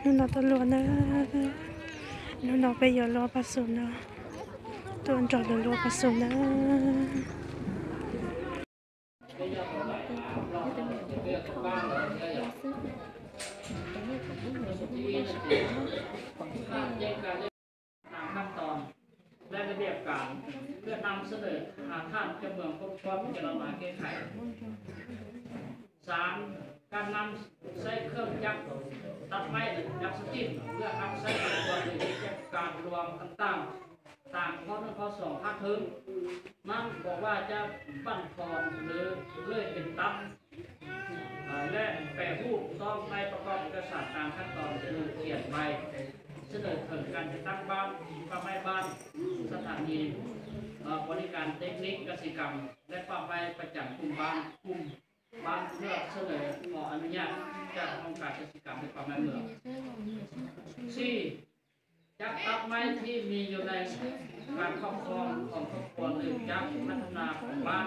Nunau tolua na, nunau pe yo lua pasu na, tuan jok lua pasu na. Tາມຂັ້ນຕອນ ແລະ ລະບຽບການ ເພື່ອນຳສະເໜີຫາທ່ານເຈົ້າເມືອງພົບຄວາມພິຈາລະນາແກ້ໄຂ. ສາມ ການນຳໃຊ້ເຄື່ອງຈັກຕັດໄມ້ຈັກສະຕິນ ເພື່ອຮັບໃຊ້ປະກອບໃນກິດຈະການລວມຕ່າງໆ ຕາມຂໍ້ໜຶ່ງ ຂໍ້ສອງ ພາກເທິງນັ້ນ ບໍ່ວ່າຈະບັ້ນທອນ ຫຼື ເລີຍເປັນຕັດ ແລະ ແປຮູບ ຕ້ອງໄດ້ປະກອບເອກະສານຕາມຂັ້ນຕອນ ຄື ຂຽນໃບສະເໜີເຖິງການຈັດຕັ້ງບ້ານ, ປ່າໄມ້ບ້ານ, ສະຖານີບໍລິການເຕັກນິກກະສິກຳ ແລະ ປ່າໄມ້ປະຈຳກຸ່ມບ້ານ, ກຸ່ມບ້ານ ເພື່ອສະເໜີຂໍອະນຸຍາດຈາກຫ້ອງການກະສິກຳ ແລະ ປ່າໄມ້ເມືອງ. ສີ່ ຈັກຕັດໄມ້ທີ່ມີຢູ່ໃນການຄອບຄອງຂອງຄອບຄົວ ຫຼື ຈັກພັດທະນາຂອງບ້ານ.